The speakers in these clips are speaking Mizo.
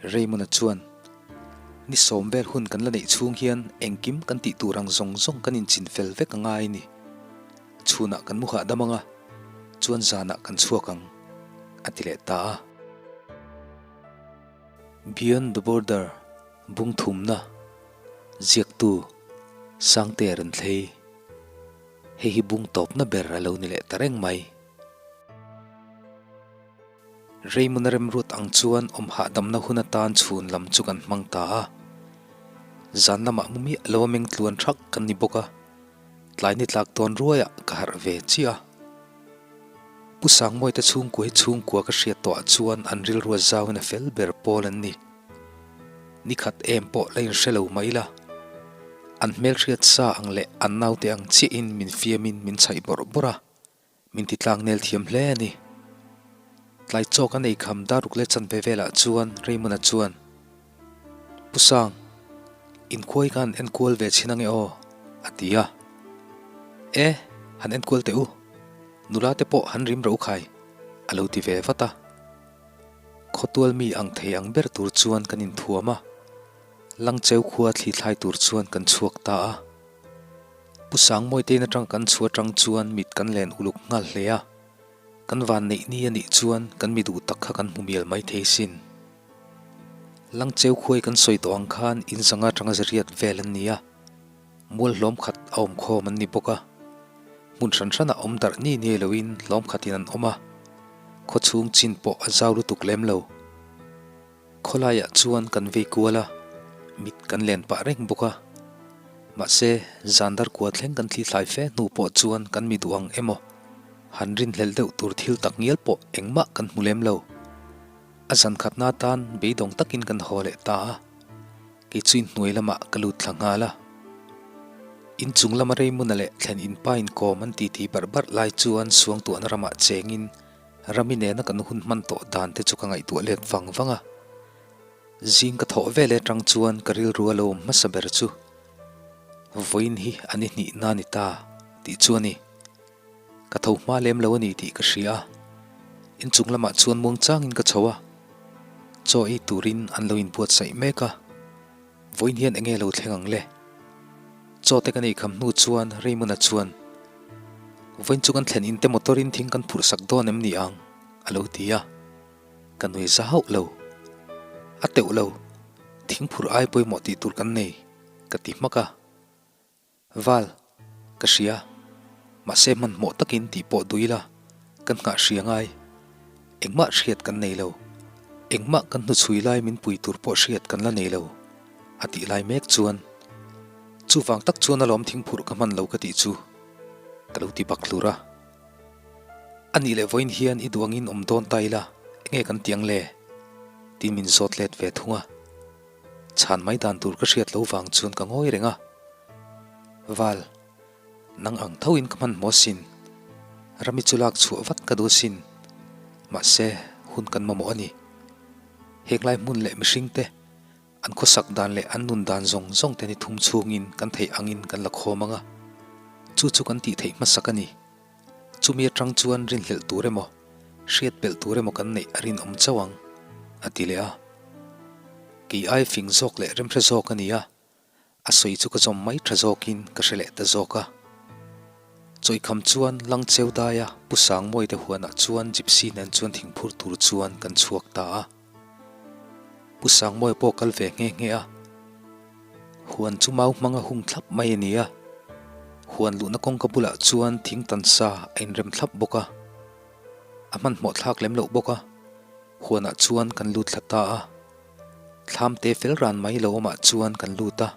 Raymond-a chuan, Ni sawm vel hun kan la neih chhung hian engkim kan tih tur ang zawng zawng kan inchin fel vek a ngai ni. Chhunah kan mu hahdam ang a, chuan zanah kan chhuak ang, a ti leh ta a. Beyond the Border bung thumna ziaktu Sangte Renthlei Hei hi bung tawpna ber a lo ni leh ta reng mai. Raymond-a remruat ang chuan awm hahdamna hun atan chhun lam chu kan hmang ta a. Zan lamah mu miah lo a meng tluan thak kan ni bawk a, tlai ni tlak dawn ruaiah ka harh ve chiah a. Pu Sangmawite chhungkua hi chhungkua ka hriat tawhah chuan an rilrua zauin a fel ber pawl an ni. Ni khat em pawh la inhre lo mai la. An hmelhriat sa ang leh an naute ang chiahin min fiamin min chhaih bawrh bawrh a. Min ti tlang nel thiam hle a ni. Tlai chawk an ei kham daruk leh chanve velah chuan Raymond-a chuan, Pu Sang, inkhuai kha han enkual ve chhin ange aw, a ti a. E, han enkual teh u. Nula te pawh han rim ro khai, a lo ti ve vat a. Khawtual mi ang thei ang ber tur chuan kan inthuam a, Langcheu khua thli thlai tur chuan kan chhuak ta a. Pu Sangmawitein atang kan chhu atang chuan mit kan len uluk nghal hle a, kan van neih ni a nih chuan kan mi duh tak kha kan hmu mial mai thei sin. Langcheu khuai kan sawi tawh ang khan in zanga atanga zariat vel an ni a, mual hlawm khat a awm khawm an ni bawk a, hmun hran hranah awm darh ni ni loin hlawm khatin an awm a, khawchhung chin pawh a zau lutuk lem lo. Khawlaiah chuan kan vei kual a, mit kan len pah reng bawk a. Mahse, zan dar kua thleng kan thli thlai fe hnu pawh chuan kan mi duh ang emaw, han rinhlelh deuh tur thil tak ngial pawh engmah kan hmu lem lo. A zan khatna atan beidawng takin kan haw leh ta a, kei chu inhnuai lamah ka lut thla nghal a. Inchung lama Raymond-a leh thlen inpa inkawm an titi barh barh lai chuan suangtuahna ramah chengin Rami nena kan hun hman tawh dan te chu ka ngaihtuah let vang vang a. Zing ka thawh vel atang chuan ka rilru a lo awm hmasa ber chu vawiin hi a ni hnih na ni ta tih chu a ni. Ka tho hma lem lo a ni tih ka hria a. Inchung lamah chuan muang changin ka chho a. Chaw ei turin an lo inbuatsaih mek a. Vawiin hian enge lo thleng ang le? Chaw te kan ei kham hnu chuan Raymond-a chuan, Vawiin chu kan thlen in te motor in thing kan phurh sak dawn em ni ang? a lo ti a. Ka nui za hauh lo. A teuh lo, thing phurh ai pawimawh tih tur kan nei, ka ti hmak a. Val, ka hria. Mahse hmanhmawh takin tih pawh duh ila, kan nghah hria ngai. Engmah hriat kan nei lo. Engmah kan hnuchhui lai min pui tur pawh hriat kan la nei lo, a tih lai mek chuan. Chuvang tak chuan alawm thingphurh ka hman lo ka tih chu, ka lo ti bak hlur a. A nih leh vawiin hian i duh angin awm dawn ta ila, enge kan ti ang le? Tiin min zawt let ve thung a. Chhan mai dan tur ka hriat lo vang chuan ka ngawi reng a. Val, nang ang tho in ka hmanhmawh sin. Rami chu lak chhuah vat ka duh sin. Mahse, hun kan mamawh a ni. Henglai hmun leh mihring te, an khawsak dan leh an nun dan zawng zawng te ni thum chhungin kan theih angin kan la khawm ang a. Chu chu kan tih theih hmasak a ni. Chumi atang chuan rinhlelh tur emaw, hriat belh tur emaw kan neih a rinawm chauh ang, a ti leh a. Kei ai fing zawk leh remhre zawk a ni a, a sawi chu ka zawm mai tha zawkin ka hre leh ta zawk a. Chawikham chuan Langcheu daia Pu Sangmawite huanah chuan Gypsy nen chuan thingphur tur chuan kan chhuak ta a. Pu Sangmawia pawh kal ve nghe nghe a, huan chu mau hmanga hung thlap mai a ni a, huan luhna kawngka bulah chuan thing tan sa a inrem thlap bawk a, a hmanhmawh thlak lem loh bawk a, huanah chuan kan lut thla ta a, thlam te fel ran mai lo awmah chuan kan lut a,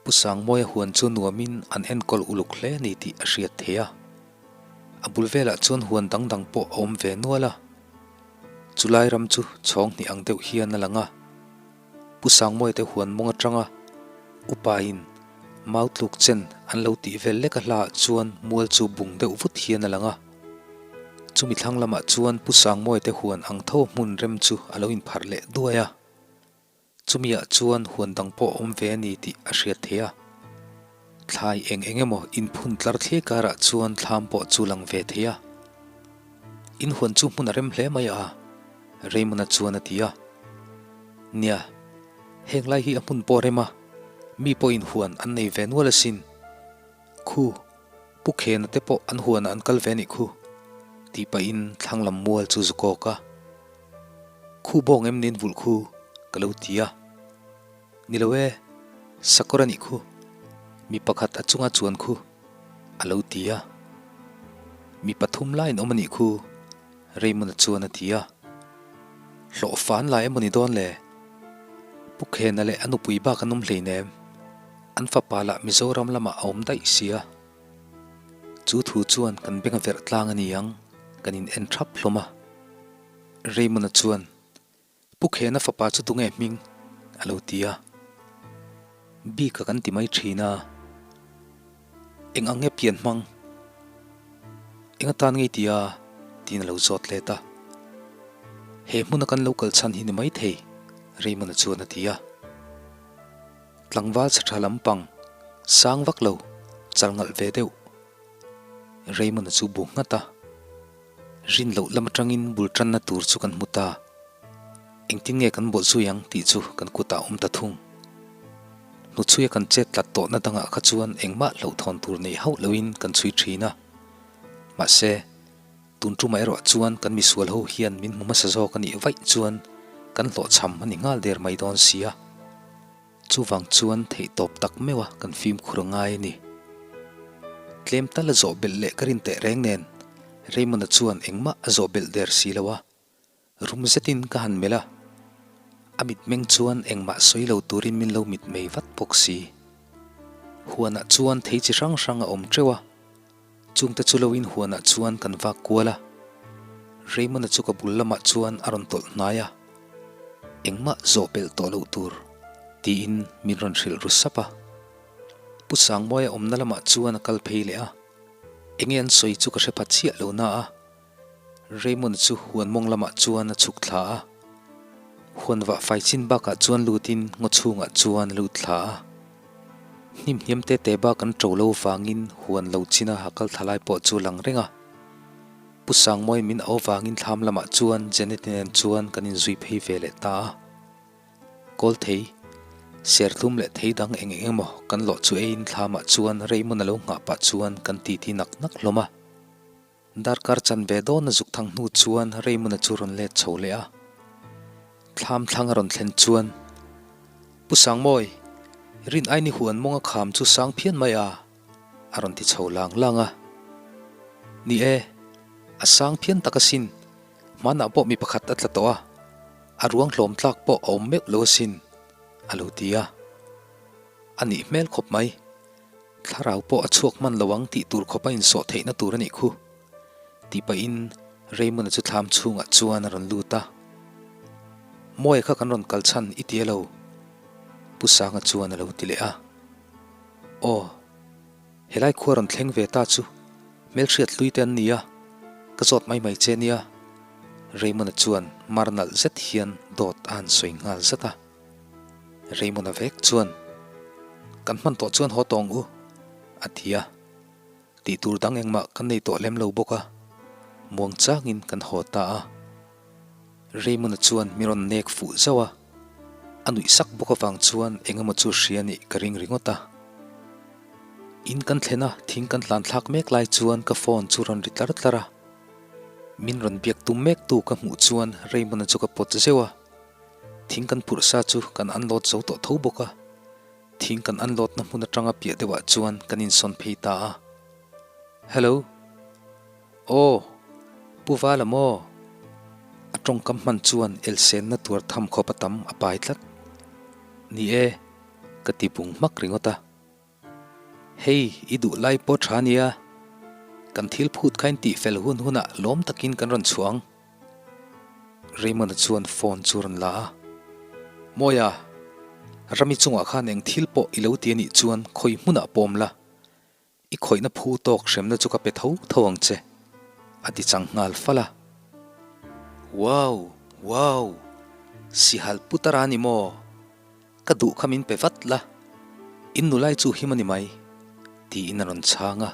Pu Sangmawia huan chu nuamin an enkawl uluk hle a ni tih a hriat theih a, a bul velah chuan huan dang dang pawh a awm ve nual a. Chulai ram chu chhawng hnih ang deuh hian a lang a, Pu Sangmawia te huan mawng atanga upain mau tluk chen an lo tih vel lek a hlaah chuan mual chu bung deuh vut hian a lang a. Chumi thlang lamah chuan Pu Sangmawia te huan ang tho hmun rem chu a lo inpharh leh duai a. Chumiah chuan huan dang pawh a awm ve a ni tih a hriat theih a. Thlai eng eng emaw inphun tlar thliai karah chuan thlam pawh chu lang ve thei a. In huan chu hmun a rem hle mai a, Raymond-a chuan a ti a. Nia, heng lai hi a hmun pawh rem a, mi pawhin huan an nei ve nual asin. Khu, Pu Khena te pawh an huanah an kal ve anih khu, tih pahin thlang lam mual chu zu kawk a. Khu bawng em nin vulh khu, ka lo ti a. Ni lo e, sakawr anih khu, mi pakhat a chunga chuan khu, a lo ti a. Mi pathum laiin awm anih khu, Raymond-a chuan a ti a. Hlawh fan lai emaw ni dawn le? Pu Khena leh a nupui bak an awm hleinem. An fapa lah Mizoram lamah a awm daih sia. Chu thu chuan kan beng a verh tlang a ni ang, kan in en thap hlawm a. Raymond-a chuan, Pu Khena fapa chu tunge hming? a lo ti a. Bika kan ti mai thin a. Eng ang nge pian hmang? Eng atan ngei ti a? tiin a lo zawt let a. He hmuna kan lo kal chhan hi ni maithei, Raymond-a chuan a ti a. Tlangval chhe tha lampang, sang vak lo, chal ngalh ve deuh. Raymond-a chu bu nghat a. Rin loh lam atangin bul tanna tur chu kan hmu ta. Engtin nge kan bawlh zui ang tih chu kan kutah awm ta thung. Hnuchhuia kan chet tlat tawhna dangah kha chuan engmah hlauhthawn tur nei hauh loin kan chhui thin a. Mahse, tun tumah erawh chuan kan misual ho hian min hmu hmasa zawk a nih vaih chuan kan hlawhchham a ni nghal der mai dawn sia. Chuvang chuan theihtawp tak meuh a kan fimkhur a ngai a ni. Tlem tal a zawh belh leh ka rin teh reng nen Raymond-a chuan engmah a zawh belh der si lo a. Rum zetin ka han melh a, a mitmeng chuan engmah sawi lo turin min lo mitmei vat bawk si. Huanah chuan thei chi hrang hrang a awm teuh a, chungte chu loin huanah chuan kan vak kual a. Raymond-a chu ka bul lamah chuan a rawn tawlh hnai a, engmah zawh pelh tawh loh tur tiin min rawn hrilh ru sap a. Pu Sangmawia awmna lamah chuan a kal phei leh a, enge an sawi chu ka hre pha chiah lo na a. Raymond chu huan mawng lamah chuan a chhuk thla a, huan vah fai chin bakah chuan lutin ngaw chhungah chuan a lut thla a. Hnim hniam te te bak an ṭo lo vangin huan lo china ha kal thla lai pawh chu lang reng a. Pu Sangmawi min au vangin thlam lamah chuan Janet nen chuan kan inzui phei ve leh ta a. Kawl thei, serthlum leh thei dang eng eng emaw kan lawh chu eiin thlamah chuan Raymond a lo nghah pah chuan kan titi nak nak hlawm a. Darkar chanve dawna zuk thang hnu chuan Raymond-a chu rawn let chho leh a. Thlam thlang a rawn thlen chuan, Pu Sangmawi, rin aini huan mawng a kham chu sang phian mai a, a rawn ti chho lang lang a. Ni e, a sang phian tak asin, hmanah pawh mi pakhat a tla tawh a, a ruang hlawm tlak pawh a awm meuh lo asin, a lo ti a. A nih hmel khawp mai. Thlarau pawh a chhuak hman lo ang tih tur khawp a insawh theihna tur a nih khu. Tih pahin Raymond-a chu thlam chhungah chuan a rawn lut a. Mawia kha kan rawn kal chhan i ti elo? Pu Sanga chuan a lo ti leh a. Aw, helai khua rawn thleng ve ta chu hmelhriat hlui te an ni a, ka zawt mai mai che nia. Raymond-a chuan mar nalh zet hian dawt a han sawi nghal zat a. Raymond-a vek chuan, Kan hman tawh chuan haw tawng u, a ti a. Tih tur dang engmah kan nei tawh lem lo bawk a, muang changin kan haw ta a. Raymond-a chuan mi rawn nek fuh zauh a, a nuih sak bawk avang chuan eng emaw chu hria nih ka ring ringawt a. In kan thlen a, thing kan hlan thlak mek lai chuan ka phone chu rawn ri tlar tlar a. Min rawn biak tum mektu ka hmuh chuan Raymond-a chu ka pawt zeuh a. Thing kan phurh sa chu kan unload zo tawh tho bawk a, thing kan unload na hmun atanga piah deuhah chuan kan insawn phei ta a. Hello. Aw, Pu Vala maw? A tawngkam hman chuan elsenna tuar tham khawp a tam a pai tlat. Ni e, ka ti bung hmak ringawt a. Hei, i duh lai pawh tha nia. Kan thil phut kha in tih fel hun hunah lawm takin kan rawn chhuang. Raymond-a chuan phone chu rawn la a, Mawia, Rami chungah khan eng thil pawh i lo ti a nih chuan khawi hmunah pawm la, i khawihna phu tawk hremna chu ka pe tho tho ang che, a ti chang nghal fal a. Wow! Wow! Sihal putar a ni maw? Ka duh kha min pe vat la, in nulai chu him a ni mai, tiin a rawn chhang a.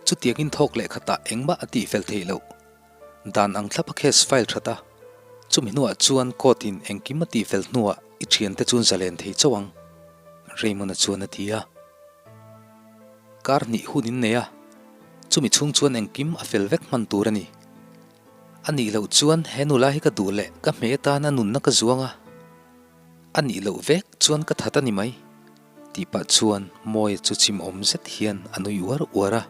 Chutiangin thawk leh khatah engmah a tihfel theih loh. Dan ang thlap a case file that a. Chumi hnuah chuan court in engkim a tihfel hnuah i thiante chuan zalen thei chauh ang, Raymond-a chuan a ti a. Kar hnih hun in nei a, chumi chhung chuan engkim a fel vek hman tur a ni. A nih loh chuan he nula hi ka duh leh ka hmeh atan a nunna ka zuang a, a nih loh vek chuan ka that a ni mai, tih pah chuan Mawia chu chim awm zet hian a nui uar uar a.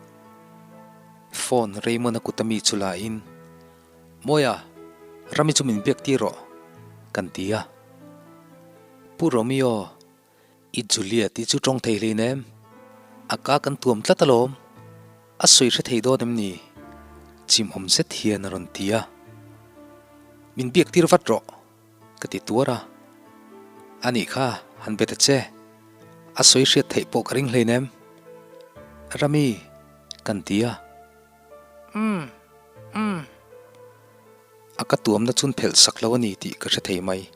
Phone Raymond-a kut ami chu la in, Mawia, Rami chu min biak tir rawh, kan ti a. Pu Romeo, I Julia tih chu tawng thei hlein em? A ka kan tuam tlat alawm. A sawi hre thei dawn em ni? Chimawm zet hian a rawn ti a. Min biak tir vat rawh, ka ti tuar a. A nih kha, han be ta che. A sawi hriat theih pawh ka ring hlein em? Rami, kan ti a. Umm, umm. A ka tuamna chun phelh sak lo a ni tih ka hre thei mai.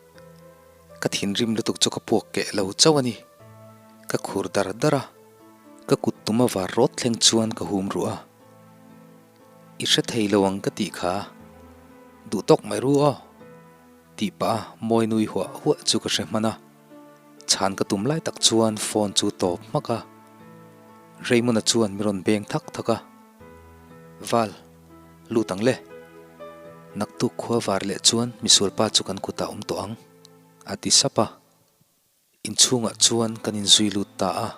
Ka thinrim lutuk chu ka puak keh lo chauh a ni. Ka khur dar dar a, ka kut tum a var rawt thleng chuan ka hum ruh a. I hre thei lo ang ka tih kha. Duh tawk mai ru aw. Tih pah a mawi nui huah huah chu ka hre hman a. Chhan ka tum lai tak chuan phone chu tawp hmak a. Raymond-a chuan mi rawn beng thak thak a. Val, lut ang le. Naktuk khua var leh chuan misualpa chu kan kutah awm tawh ang, a ti sap a. Inchhungah chuan kan inzui lut ta a.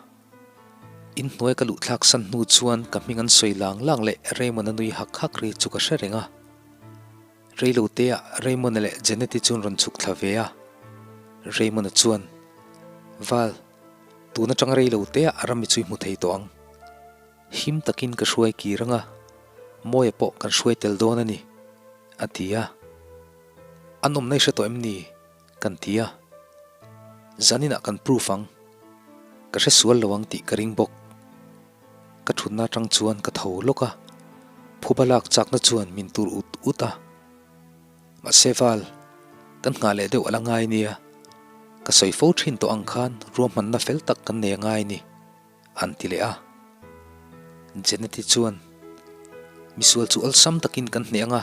Inhnuai ka luh thlak san hnu chuan ka hming an sawi lang lang leh Raymond-a nui hak hak ri chu ka hre reng a. Reiloteah Raymond-a leh Janet-i chu an rawn chhuk thla ve a. Raymond-a chuan, Val, tun atanga reiloteah ram i chu i hmu thei tawh ang. Him takin ka hruai kir ang a, Mawia pawh kan hruai tel dawn a ni, a ti a. An awmna i hre tawh em ni? kan ti a. Zaninah kan proof ang. Ka hre sual lo ang tih ka ring bawk. Ka thutna atang chuan ka tho lawk a, phuba lak chakna chuan min tur ut ut a. Mahse Val, kan nghah leh deuh a la ngai nia. Ka sawi fo thin tawh ang khan ruahmanna fel tak kan nei a ngai ni, an ti leh a. Jeneti chuan, Misual chu awlsam takin kan hneh ang a,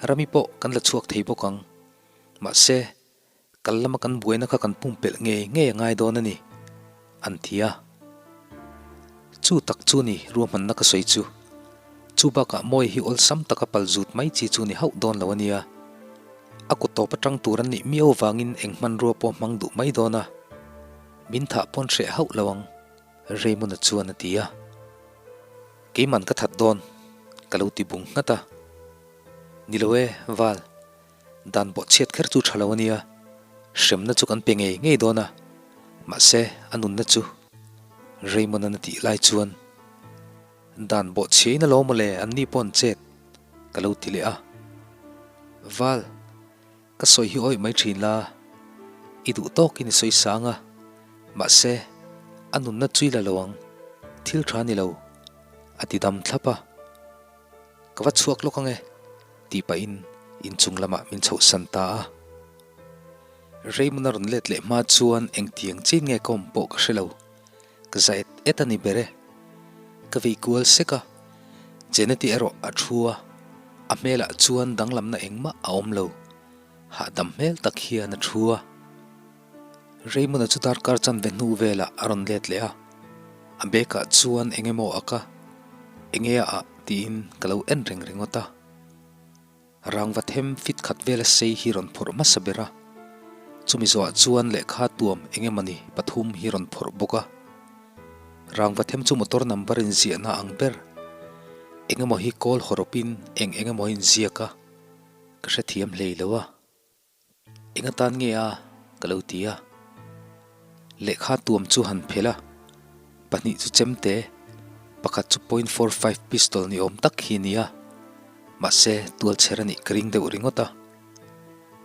Rami pawh kan la chhuak thei bawk ang. Mahse, Kal lama kan buaina kha kan pumpelh ngei ngei a ngai dawn a ni, an ti a. Chu tak chu ni ruahmanna ka sawi chu. Chu bakah Mawi hi awlsam taka pal zut mai chi chu ni hauh dawn lo a nia. A kut tawp atang tur an nih miau vangin eng hmanrua pawh hmang duh mai dawn a. Min thah pawn hreh hauh lo ang, Raymond-a chuan a ti a. Keiman ka that dawn, ka lo ti bung nghat a. Ni lo e, Val. Dan pawh chhiat kher chu tha lo a nia, hremna chu kan pe ngei ngei dawn a, mahse a nunna chu Raymond-an a tih lai chuan dan bawh chhiain a lo mawle an ni pawh an chet ka lo ti leh a. Val, ka sawi hi awih mai thin la, i duh tawkin i sawi sang a, mahse a nunna chu i la lo ang, thil tha ni lo, a ti dam thlap a. Ka va chhuak lawk ang e, tih pahin inchung lamah min chhohsan ta a. Raymond a rawn let leh hma chuan engtiang chin nge ka awm pawh ka hre lo. Ka za et et a ni ber e. Ka vei kual sek a, Jeneti erawh a thu a, a hmelah chuan danglamna engmah a awm lo. Hahdam hmel tak hian a thu a. Raymond-a chu darkar chanve hnu velah a rawn let leh a, a bag-ah chuan eng emaw a ka, enge a ah tiin ka lo en reng ringawt a. Rangva them fit khat vela sei hi rawn phawrh hmasa ber a, chumi zawhah chuan lehkha tuam eng emawni pathum hi rawn phawrh bawk a. Rangva them chu motor number inziahna ang ber eng emaw hi kawl hawrawpin eng eng emaw a inziak a, ka hrethiam hlei lo a. Eng atan nge a? ka lo ti a. Lehkha tuam chu han phelh a, pahnih chu chemte, pakhat chu point 45 pistol ni awm tak hi a ni a, mahse tualchher a nih ka ring deuh ringawt a.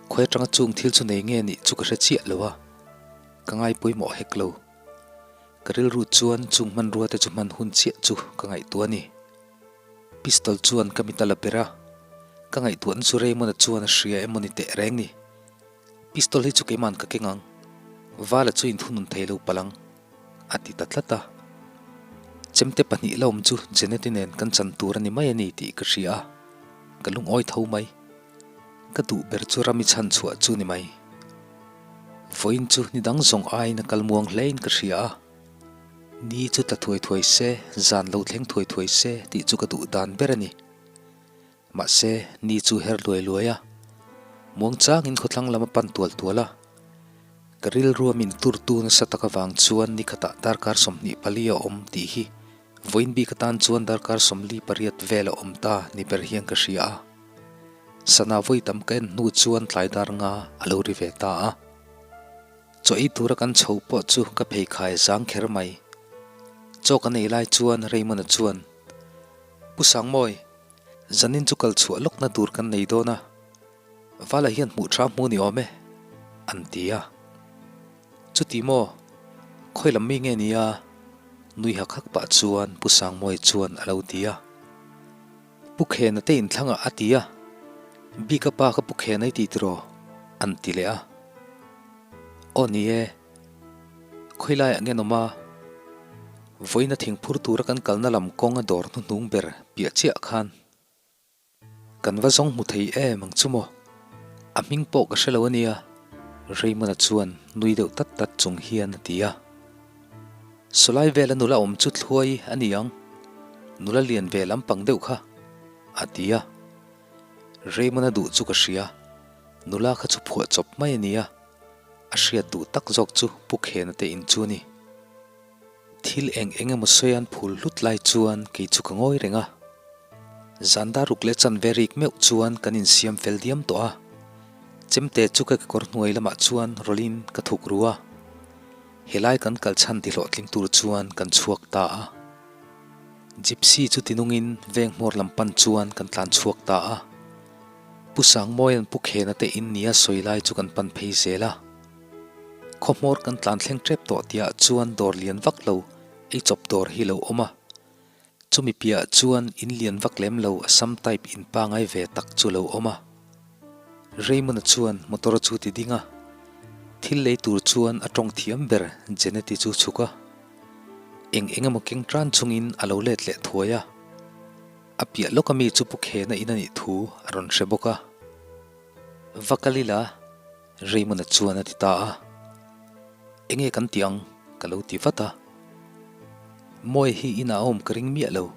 Khawi atanga chung thil chu nei nge nih chu ka hre chiah lo a, ka ngai pawimawh hek lo. Ka rilru chuan chung hmanrua te chu hman hun chiah chu ka ngaihtuah a ni. Pistol chuan ka mit a la ber a, ka ngaihtuahna chu Raymond-a chuan a hria emaw ni teh reng ni. Pistol hi chu keima'n ka keng ang, Vala chu inthunun thei lo palh ang, a ti ta tlat a. Chemte pahnih la awm chu Janet-i nen kan chan tur a ni mai a ni tih ka hria a, ka lungawi tho mai. Ka duh ber chu Rami chhan chhuah chu ni mai. Vawiin chu ni dang zawng aiin a kal muang hlein ka hria a. Ni chu tla thuai thuai se, zan lo thleng thuai thuai se tih chu ka duh dan ber a ni. Mahse, ni chu her luai luai a. Muang changin khawthlang lam a pan tual tual a. Ka rilrua min turtu nasa tak avang chuan ni khatah darkar 24 a awm tih hi vawiin bik atan chuan darkar 48 vel a awm ta ni ber hian ka hria a. Sana vawi tam ka en hnu chuan tlai dar nga a lo ri ve ta a. Chaw ei tura kan chho pawh chu ka pheikhai zang kher mai. Chaw kan ei lai chuan Raymond-a chuan, Pu Sangmawi, zanin chu kal chhuah lawkna tur kan nei dawn a, Vala hian hmuh tha hmu ni awm e, an ti a. Chuti maw, khawi lam mi nge nia? Nui hak hak pah chuan Pu Sangmawi chuan a lo ti a. Pu Khena te inthlangah a ti a, Bika pa kha Pu Khena i ti tiraw? an ti leh a. Aw ni e, khawi laiah nge nawm a? Vawiina thingphur tura kan kalna lam kawng a dawr hnuhnung ber piah chiah khan kan va zawng hmu thei em ang chu maw? A hming pawh ka hre lo a nia, Raymond-a chuan nui deuh tat tat chung hian a ti a. Sawlai vela nula awm chu thluai a ni ang, nula lian ve lampang deuh kha, a ti a. Raymond-a duh chu ka hria, nula kha chu phuah chawp mai a ni a, a hriat duh tak zawk chu Pu Khena te in chu a ni. Thil eng eng emaw sawi an phul hlut lai chuan kei chu ka ngawi reng a. Zan dar ruk leh chanve rik meuh chuan kan insiam fel diam tawh a, chemte chu ka kekawr hnuai lamah chuan rawlhin ka thuk ru a. Helai kan kal chhan ti hlawhtling tur chuan kan chhuak ta a. Gypsy chu tinungin veng hmawr lam pan chuan kan tlan chhuak ta a. Pu Sangmawia'n Pu Khena te in nia sawi lai chu kan pan phei zel a. Khaw hmawr kan tlan thleng tep tawh tihah chuan dawr lian vak lo ei chawp dawr hi lo awm a. Chumi piahah chuan in lian vak lem lo Assam type in pangai ve tak chu lo awm a. Raymond-a chuan motor chu ti ding a, thil lei tur chuan a tawng thiam ber Jeneti chu chhuk a. Eng eng emaw keng tan chungin a lo let leh thuai a. A piah lawka mi chu Pu Khena in a nih thu a rawn hre bawk a. Va kal ila, Raymond-a chuan a ti ta a. Enge kan ti ang? ka lo ti vat a. Mawi hi inah a awm ka ring miah lo.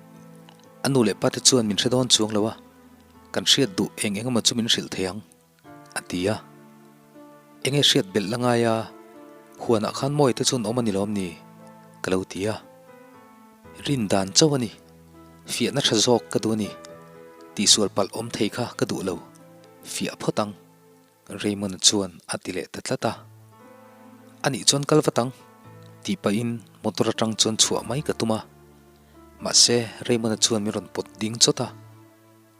A nu leh pate chuan min hre dawn chuang lo a, kan hriat duh eng eng emaw chu min hrilh thei ang, a ti a. Enge hriat belh la ngai a, huanah khan Mawi te chuan awm a ni lawm ni? ka lo ti a. Rin dan chauh a ni. Fiahna tha zawk ka duh a ni. Tihsual palh awm thei kha ka duh lo. Fiah phawt ang. Raymond-a chuan a ti leh ta tlat a. A nih chuan kal vat ang, tih pahin motor atang chuan chhuah mai ka tum a. Mahse, Raymond-a chuan min rawn pawt ding chawt a.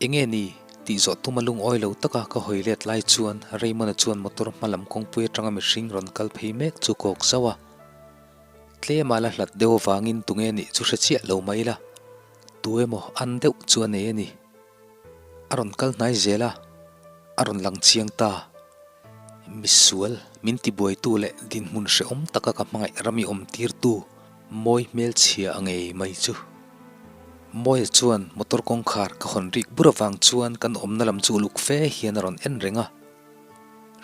Enge ni? tih zawh tuma lungawi lo taka ka hawi let lai chuan Raymond-a chuan motor hma lam kawngpui atanga mihring rawn kal phei mek chu kawk zauh a. Tlema la hlat deuh avangin tunge nih chu hre chiah lo mai ila, tu emaw an deuh chu a nei a ni. A rawn kal hnai zel a, a rawn lang chiang ta. Misual, min tibuaitu leh dinhmun hrehawm taka ka hmangaih ram i awm tirtu mawi hmelchhia a ngei mai chu. Mawia chuan motor kawngkhar ka hawn rik bur avang chuan kan awmna lam chu uluk fe hian a rawn en reng a.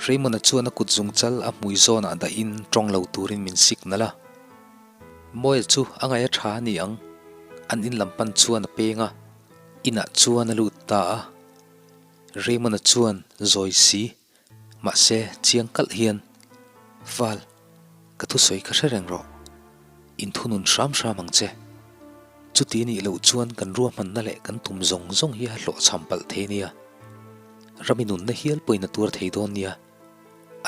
Raymond-a chuan a kut zungchal a hmui zawnah dahin tawng lo turin min signal a. Mawia chu a ngaih a tha a ni ang, an in lam pan chuan a peng a. Inah chuan a lut ta a, Raymond-a chuan zawi si, mahse chiang kalh hian, Val, ka thusawi kha hre reng rawh, inthunun hram hram ang che. Chuti nih loh chuan kan ruahmanna leh kan tum zawng zawng hi a hlawhchham palh thei nia, rami nunna hial pawhin a tuar thei dawn nia,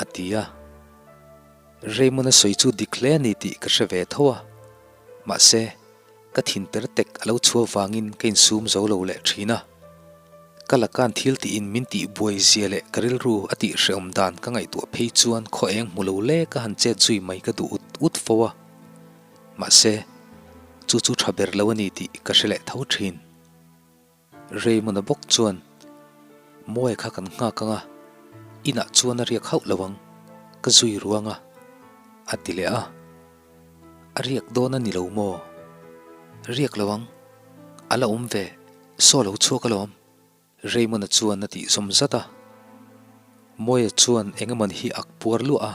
a ti a. Raymond-a sawi chu dik hle a ni tih ka hre ve tho a, mahse, Ka thin per tek a lo chhuah vangin ka insum zo lo leh thin a. Ka laka'n thil tiin min tih buai zia leh ka rilru a tih hrehawm dan ka ngaihtuah phei chuan khaw eng hmu lo le ka han chet zui mai ka duh ut ut fo a. Mahse, chu chu tha ber lo a ni tih ka hre leh tho thin. Raymond-a bawk chuan, Mawi kha kan nghak ang a, inah chuan a riak hauh lo ang, ka zui ruang a, a ti leh a. A riak dawn a ni lo maw? Riak lo ang, a la awm ve, saw lo chhuak alawm, Raymond-a chuan a tih zawm zat a. Mawia chuan eng emaw hi ak puar luah a,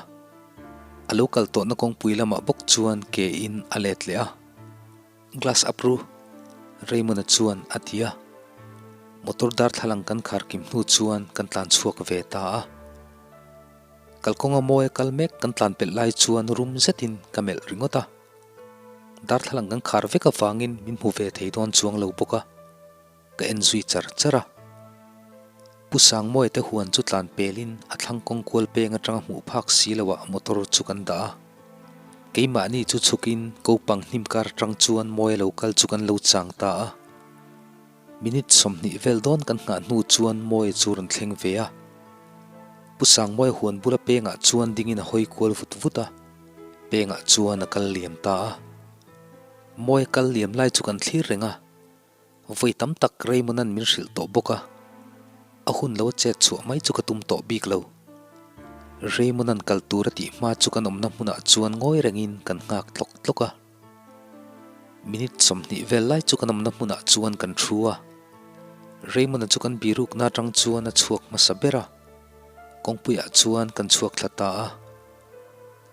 a lo kal tawhna kawngpui lamah bawk chuan ke in a let leh a. Glass up ru, Raymond-a chuan a ti a. Motor darthlalang kan khar kim hnu chuan kan tlan chhuak ve ta a. Kalkawnga Mawia kal mek kan tlan pelh lai chuan rum zetin ka melh ringawt a. Darthlalang kan khar vek avangin min hmu ve thei dawn chuang lo bawk a. Ka en zui char char a. Pu Sangmawia te huan chu tlan pelin a thlang kawng kual peng atanga hmuh phak si loah motor chu kan dah a. Keimahni chu chhukin kopang hnim kar atang chuan Mawia lo kal chu kan lo chang ta a. Minute 20 vel dawn kan nghah hnu chuan Mawia chu rawn thleng ve a. Pu Sangmawia huan bula pengah chuan dingin a hawi kual vut vut a. Pengah chuan a kal liam ta a. Mawia kal liam lai chu kan thlir reng a. Vawi tam tak Raymond-a'n min hrilh tawh bawk a, a hun lo chet chhuah mai chu ka tum tawh bik lo. Raymond-a'n kal tur a tih hma chu kan awmna hmunah chuan ngawi rengin kan nghak tlawk tlawk a. Minute 20 vel lai chu kan awmna hmunah chuan kan thu a. Raymond-a chu kan birukna atang chuan a chhuak hmasa ber a, kawngpuiah chuan kan chhuak thla ta a.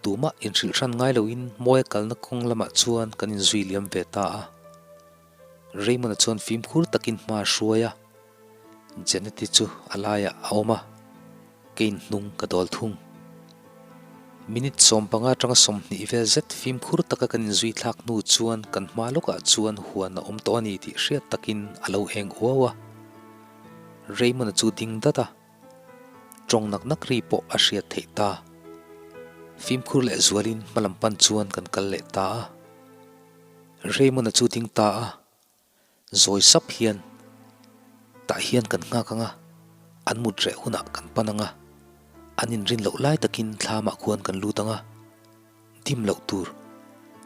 Tumah inhrilh hran ngai loin Mawia kalna kawng lamah chuan kan inzui liam ve ta a. Raymond-a chuan fimkhur takin hma a hruai a, Janet-i chu a laiah a awm a, keiin hnung ka dawl thung. Minute 15 atanga 20 vel zet fimkhur taka kan inzui thlak hnu chuan kan hma lawkah chuan huan a awm tawh a ni tih hriat takin a lo eng uau a. Raymond-a chu ding dat a, tawng nak nak ri pawh a hriat theih ta. Fimkhur leh zualin hma lam pan chuan kan kal leh ta a. Raymond-a chu ding ta a, zawi sap hian, Tah hian kan nghak ang a, an mut reh hunah kan pan ang a, an inrin loh lai takin thlamah khuan kan lut ang a, dim loh tur,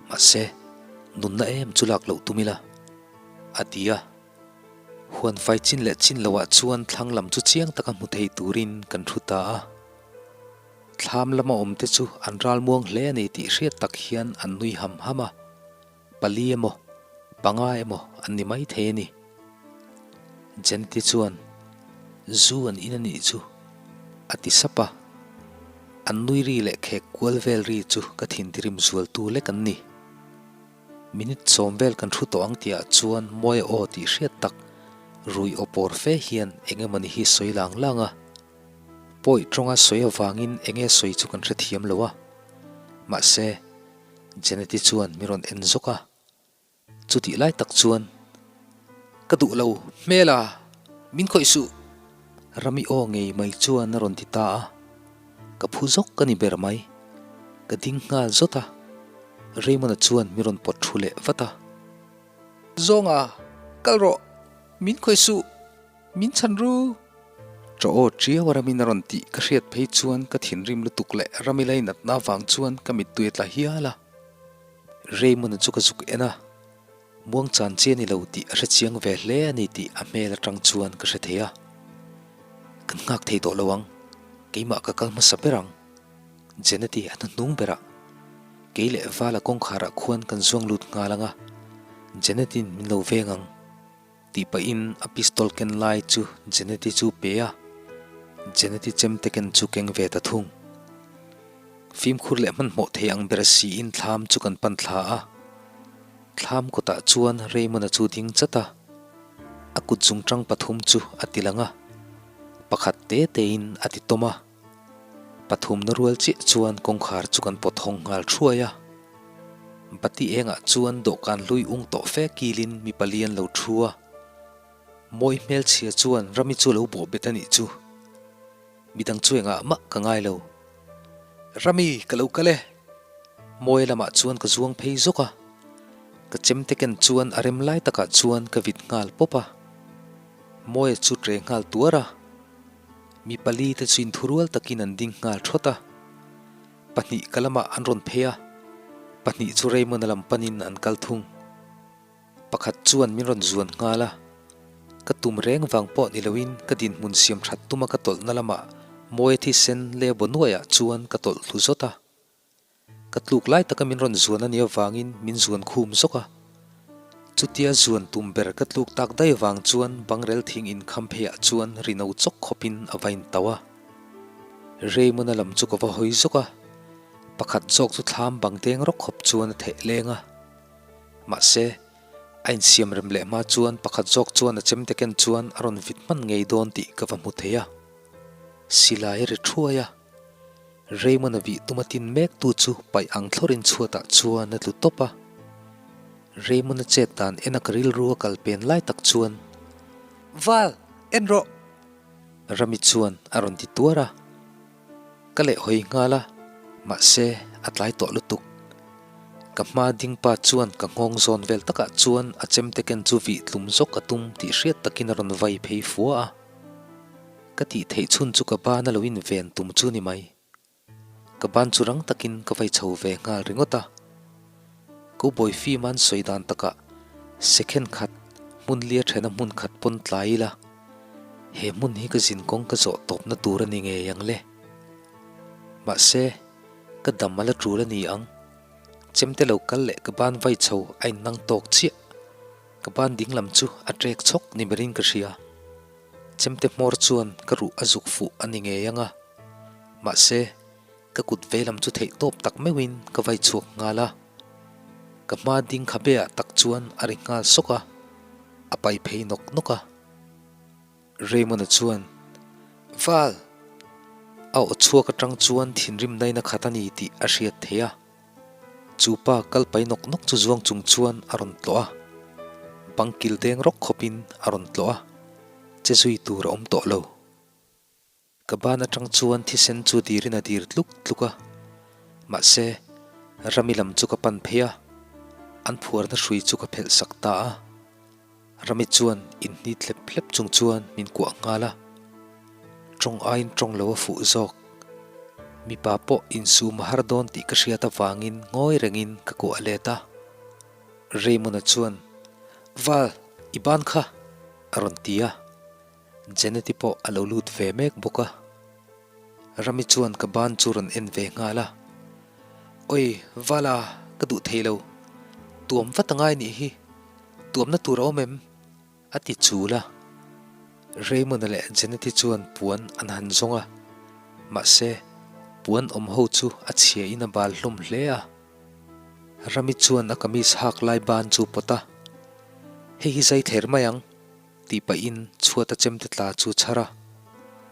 mahse, nunna em chu lak loh tum ila, a ti a. Huan fai chin leh chin loah chuan thlang lam chu chiang taka hmu thei turin kan thu ta a. Thlam lama awmte chu an ral muang hle a ni tih hriat tak hian an nui ham ham a, pali emaw, panga emaw an ni mai thei a ni. Jeneti chuan, Zu an in a nih chu, a ti sap a. An nui ri leh khek kual vel ri chu ka thintirim zualtu lek an ni. Minute 10 vel kan thu tawh ang tihah chuan Mawia aw tih hriat tak rui aw pawr fe hian eng emawni hi sawi lang lang a. Pawi tawnga sawi avangin eng nge sawi chu kan hrethiam lo a. Mahse, Jeneti chuan min rawn en zawk a. Chutih lai tak chuan, Ka duh lo, hmela! Min khawih suh! Rami aw ngei mai chuan a rawn ti ta a. Ka phu zawk ka ni ber mai. Ka ding nghal zawt a. Raymond-a chuan min rawn pawt thu leh vat a. Zawnga, kal rawh! Min khawih suh! Min chhan ru! Chaw aw ṭiau a Ramin a rawn tih ka hriat phei chuan ka thinrim lutuk leh Rami lainatna avang chuan ka mittui a tla hial a. Raymond-a chu ka zuk en a, muang chan chi a ni lo tih a hre chiang ve hle a ni tih a hmel aṭang chuan ka hre thei a. Kan nghak thei tawh lo ang, keimah ka kal hmasa ber ang. Jeneti a hnahnung berah kei leh Vala kawngkharah khuan kan zuang lut nghal ang a, Jeneti'n min lo veng ang. Tih pahin a pistol ken lai chu Jeneti chu pe a, Jeneti chemte ken chu keng ve ta thung. Fimkhur leh hmanhmawh thei ang ber siin thlam chu kan pan thla a. Thlam kawtah chuan Raymond-a chu ding chat a, a kut zungṭang pathum chu a ti lang a, pakhat te tein a ti tawm a. Pathumna rual chiah chuan kawngkhar chu kan pawt hawng nghal thuai a. Bati engah chuan dawhkan hlui ung tawh fe kilin mi pali an lo thu a. Mawi hmelchhia chuan Rami chu lo bawh bet a nih chu. Midang chu engah mah ka ngai lo. Rami, ka lo kal e! Mawi lamah chuan ka zuang phei zawk a. Ka chemte ken chuan a rem lai takah chuan ka vit nghal pawp a. Mawia chu ṭe nghal tuar a. Mi pali te chu inthurual takin an ding nghal thawt a. Pahnih ka lamah an rawn phei a, pahnih chu Raymond-a lam panin an kal thung. Pakhat chuan min rawn zuan nghal a, ka tum reng vang pawh ni loin ka dinhmun siam that tuma ka tawlhna lamah Mawia thisen leh Bonuaiah chuan ka tawlh thlu zawt a. Ka tluk lai taka min rawn zuan a nih avangin min zuan khum zawk a. Chutia zuan tum ber ka tluk tak daih avang chuan bangrel thing inkham pheiah chuan ri no chawk khawpin a va intauh a. Raymond-a lam chu ka va hawi zawk a, pakhat zawk chu thlam bang deng rawk khawp chuan a theh leng a. Mahse, a insiam rem leh hma chuan pakhat zawk chuan a chemte ken chuan a rawn vit hman ngei dawn tih ka va hmu thei a. Silai a ri thuai a, Raymond-a vih tuma tin mek tu chu paih ang thlawrin chhuatah chuan a tlu tawp a. Raymond-a chet dan en a ka rilru a kal pen lai tak chuan, Val, en rawh! Rami chuan a rawn ti tuar a, ka leh hawi nghal a, mahse a tlai tawh lutuk. Ka hma ding pa chuan ka nghawng zawn vel takah chuan a chemte ken chu vih tlum zawk a tum tih hriat takin a rawn vai phei fua a. Ka tih theih chhun chu ka ban a lo inven tum chu ni mai. Ka ban chu rang takin ka vai chho ve nghal ringawt a. Cowboy film an sawi dan takah second khat hmun lia thena hmun khat pawn tlai ila, he hmun hi ka zin kawng ka zawh tawpna tur a ni ngei ang le. Mahse, ka dam a la tul a ni ang. Chemte lo kal leh ka ban vai chho a innang tawk chiah. Ka ban dinglam chu a trek chhawk ni berin ka hria. Chemte hmawr chuan ka ruh a zuk fuh a ni ngei ang a, mahse, ka kut veilam chu theih tawp tak meuhin ka vai chhuak nghal a. Ka hma ding khabe ah tak chuan a ri nghal sawk a, a pai phei nawk nawk a. Raymond-a chuan, Val! A aw chhuak atang chuan thinrim naina khat a ni tih a hriat theih a. Chu pa kal pai nawk nawk chu zuang chung chuan a rawn tlawh a, bang kil deng rawk khawpin a rawn tlawh a, che zui tur a awm tawh lo. Ka ban atang chuan thisen chu dirin a dir tluk tluk a, mahse, Rami lam chu ka pan phei a, an phuarna hrui chu ka phelh sak ta a. Rami chuan inhnit hlep hlep chung chuan min kuah nghal a, tawng aiin tawng lo a fuh zawk. Mipa pawh insum a har dawn tih ka hriat avangin ngawi rengin ka kuah let a. Raymond-a chuan, Val, i ban kha! a rawn ti a, Janet-i pawh a lo lut ve mek bawk a. Rami chuan ka ban chu rawn en ve nghal a, Awi, Vala, ka duh thei lo. Tuam vat a ngai nih hi. Tuamna tur a awm em? A ti chul a. Raymond-a leh Janet-i chuan puan an han zawng a, mahse, puan awm ho chu a chhia in a bal hlawm hle a. Rami chuan a kamis hak lai ban chu pawt a, Hei hi zai thler mai ang, tih pahin chhuata chemte tla chu chhar a,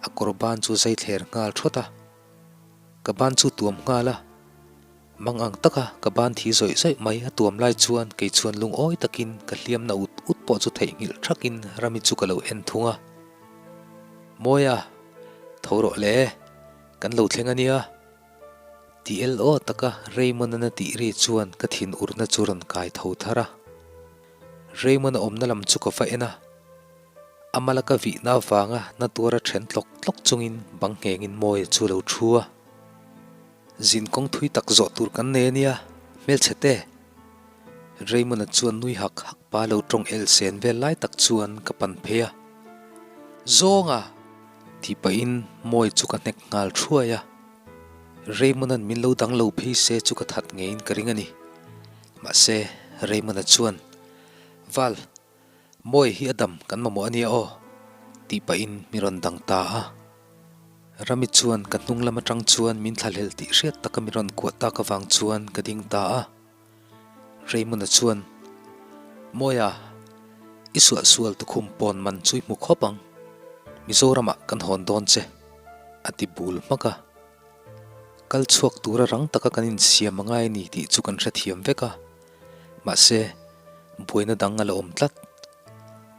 a kawr ban chu zai thler nghal thawt a. Ka ban chu tuam nghal a. Mang ang taka ka ban thi zawih zawih mai a tuam lai chuan kei chuan lungawi takin ka hliamna ut ut pawh chu theihnghilh thakin Rami chu ka lo en thung a. Mawia, tho rawh le, kan lo thleng a nia. Ti el aw taka Raymond-an a tih ri chuan ka thin urna chu rawn kai tho thar a. Raymond-a awmna lam chu ka va en a, a mala ka vihna avanga na tuara then tlawk tlawk chungin bang nghengin Mawia chu a lo thu a. Zin kawng thui tak zawh tur kan nei a nia, hmelchhe te. Raymond-a chuan nui hak hak pa lo tawng el sen vel lai tak chuan ka pan phei a. Zawnga! Tih pahin Mawi chu ka hnek nghal thuai a. Raymond-a'n min lo dang lo phei se chu ka that ngeiin ka ring a ni. Mahse, Raymond-a chuan, Val, Mawi hi a dam kan mamawh a nia aw, tih pahin mi rawn dang ta a. Rami chuan ka hnung lam atang chuan min thlahlel tih hriat taka mi rawn kuah tak avang chuan ka ding ta a. Raymond-a chuan, Mawia, i suahsual tukhum pawn man chu i hmu khawp ang. Mizoramah kan hawn dawn che, a ti bul hmak a. Kal chhuak tura rang taka kan insiam a ngai a ni tih chu kan hrethiam vek a. Mahse, buaina dang a la awm tlat.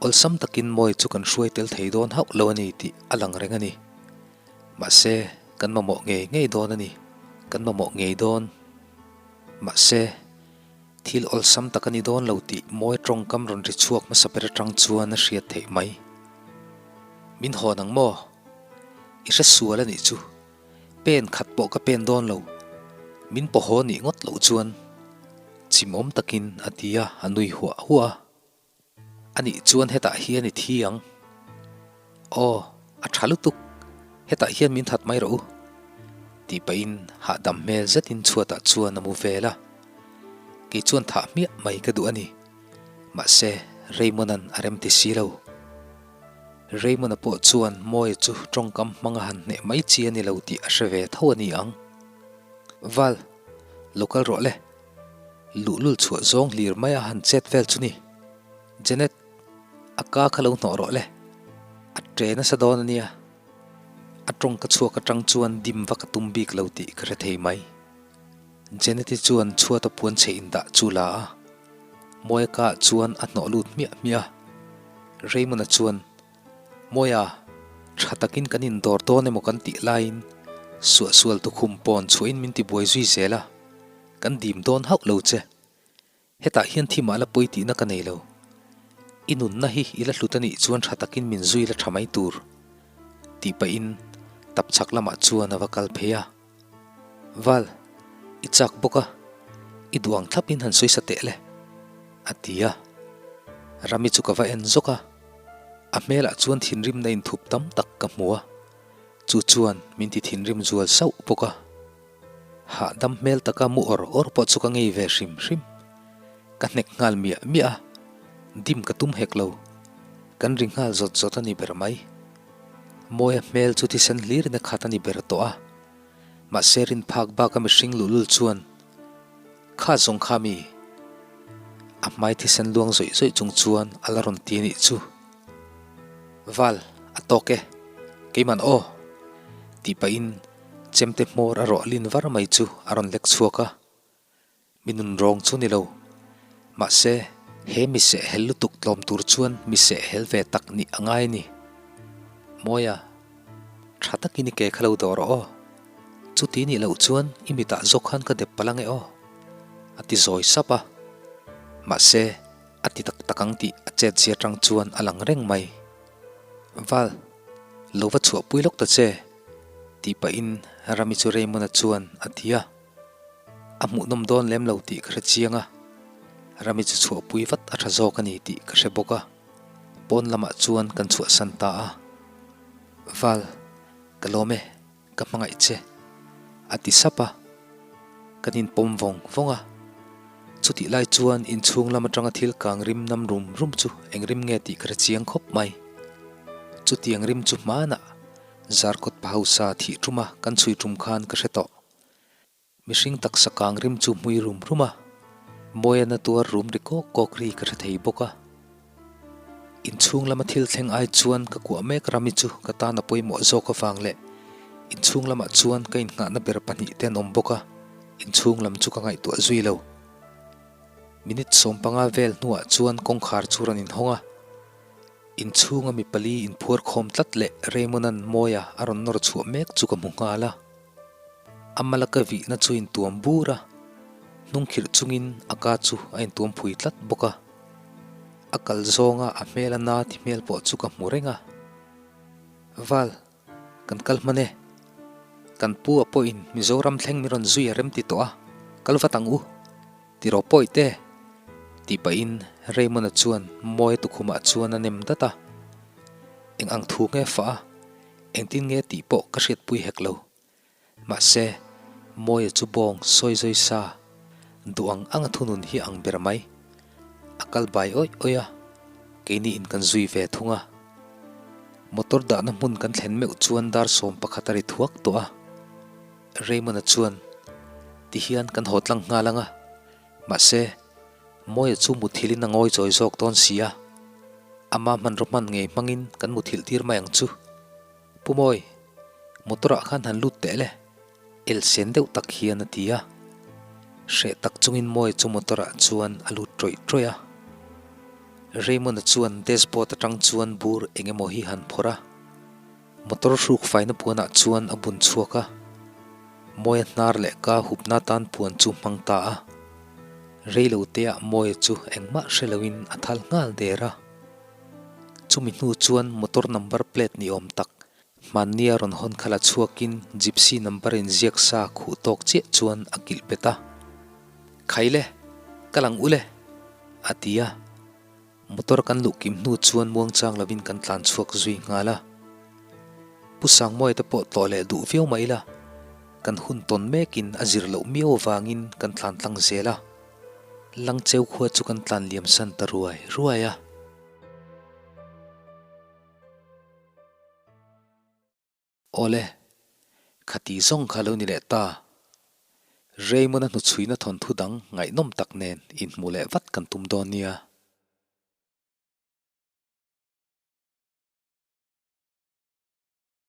Awlsam takin Mawi chu kan hruai tel thei dawn hauh lo a ni tih a lang reng a ni. Mahse, kan mamawh ngei ngei dawn a ni. Kan mamawh ngei dawn. Mahse, thil awlsam tak a ni dawn lo tih Mawi tawngkam rawn ri chhuak hmasa ber atang chuan a hriat theih mai. Min hawn ang maw? I hre sual a nih chu. Pen khat pawh ka pen dawn lo, min pawhaw nih ngawt loh chuan chimawm takin a ti a, a nui huah huah a. Anih chuan hetah hian i thi ang. Aw, a tha lutuk, hetah hian min that mai rawh u, tih pahin hahdam hmel zetin chhuatah chuan a mu vel a. Kei chuan thah hmiah mai ka duh a ni, mahse Raymond-a'n a remti si lo. Raymond-a pawh chuan Mawia chu tawngkam hmanga han hneh mai chi a ni lo tih a hre ve tho a ni ang. Val, lo kal rawh le. Luhlul chhuah zawng hlir maia han chet vel chu ni. Janet, a ka kha lo hnawh rawh le. A ṭe nasa dawn a nia. A tawngka chhuak aṭang chuan dim vak a tum bik lo tih ka hre thei mai. Janet-i chuan chhuata puan chhe indah chu la a, Mawia ka chuan a hnawh lut hmiah hmiah a. Raymond-a chuan, Mawia, tha takin kan indawr dawn emaw kan tih laiin suahsual tukhum pawn chhuahin min tibuai zui zel a, kan dim dawn hauh lo che. Hetah hian thi mah la pawi tihna ka nei lo. I nunna hi i la hlut a nih chuan tha takin min zui la tha mai tur. Tih pahin tap chhak lamah chuan a va kal phei a. Val, i chak bawk a, i duh ang thlapin han sawi sa teh le, a ti a. Rami chu ka va en zawk a, a hmelah chuan thinrimna inthup tam tak ka hmu a, chu chuan min ti thinrim zual sauh bawk a. Hahdam hmel taka mu awr awr pawh chu ka ngei ve hrim hrim. Ka hnek nghal miah miah a, dim ka tum hek lo. Kan ri nghal zawt zawt a ni ber mai. Mawia hmel chu thisen hlirin a khat a ni ber tawh a. Mahse rin phak baka mihring luhlul chuan, Kha zawng kha mi? A hmai thisen luang zawih zawih chung chuan a la rawn ti a nih chu. Val, a tawk e. Keiman aw! Tih pahin Chemte hmawr a rawh lin var mai chu a rawn lek chhuak a, mi nun rawng chu ni lo. Mahse, he mi sehhel lutuk tlawm tur chuan mi sehhel ve tak nih a ngai a ni. Mawia, tha takin i ke kha lo dawh rawh aw. Chuti nih loh chuan i mitah zawk khan ka dep palh ange aw, a ti zawi sap a. Mahse, a ti tak tak ang tih a chetzia atang chuan a lang reng mai. Val, lo va chhuahpui lawk ta che, tih pahin Rami chu Raymond-a chuan a ti a. A hmuhnawm dawn lem lo tih ka hre chiang a, Rami chu chhuahpui vat a tha zawk a ni tih ka hre bawk a. Pawn lamah chuan kan chhuahsan ta a. Val, ka lawm e. Ka hmangaih che, a ti sap a. Kan inpawm vawng vawng a. Chutih lai chuan inchhung lam atanga thil kang rim nam rum rum chu eng rim nge tih ka hre chiang khawp mai. Chutiang rim chu hmanah Zarkawt pa hausa thih tuma kan chhui tum khan ka hre tawh. Mihring taksa kang rim chu hmui rum rum a, Mawia na tuar rum ri kawk kawk ri ka hre thei bawk a. Inchhung lama thil thleng ai chuan ka kuah mek Rami chu ka tan a pawimawh zawk avang leh inchhung lamah chuan ka innghahna ber pahnihte an awm bawk a, inchhung lam chu ka ngaihtuah zui lo. Minute 15 vel hnuah chuan kawngkhar chu rawn inhawng a, inchhunga mi pali inphuar khawm tlat leh Raymond-a'n Mawia a rawn nawr chhuah mek chu ka hmu nghal a. A mala ka vihna chu intuam bur a, hnungkhirh chungin a ka chu a intuam phui tlat bawk a. A kal zawnga a hmel a na ti hmel pawh chu ka hmu reng a. Val, kan kal hman e. Kan pu a pawhin Mizoram thleng min rawn zui a rem ti tawh a, kal vat ang u. Ti rawh pawi te. Tih pahin Raymond-a chuan Mawia tukhumah chuan a nem dat a. Eng ang thu nge fah a? Engtin nge tih pawh ka hriatpui hek lo. Mahse, Mawia chu bawng sawi zawi sa, duh ang anga thunun hi ang ber mai. A kal bai awih awih a, keini in kan zui ve thung a. Motor dahna hmun kan thlen meuh chuan dar 11 a ri thuak tawh a. Raymond-a chuan, Tihian kan haw tlang nghal ang a, mahse, Mawia chu muthilhin a ngawi chawi zawk dawn si a, ama hmanraw hman ngei hmangin kan muthilh tir mai ang chu. Pu Mawi, motor ah khan han lut teh le, elsen deuh tak hian a ti a. Hreh tak chungin Mawia chu motor ah chuan a lut ṭawih ṭawih a. Raymond-a chuan dashboard aṭang chuan bur eng emaw hi han phawrh a. Motor hruk faina puanah chuan a bun chhuak a, Mawia hnar leh ka hupna tan puan chu hmang ta a. Reiloteah Mawia chu engmah hre loin a thal nghal der a. Chumi hnu chuan motor number plate ni awm tak hmannia rawn hawn kha la chhuakin gypsy number inziak sa khuh tawk chiah chuan a kilh bet a. Khaile, ka lang ule, a ti a. Motor kan luh kim hnu chuan muangchang lovin kan tlan chhuak zui nghal a. Pu Sangmawia te pawh tlawh leh duh viau mah ila, kan hun tawn mekin a zir loh miau avangin kan tlan tlang zel a. Langcheu khua chu kan tlan liam san ta ruai ruai a. Awle, khati zawng kha lo ni leh ta. Raymond-a hnuchhuina thawnthu dang ngaihnawm tak nen inhmuh leh vat kan tum dawn nia.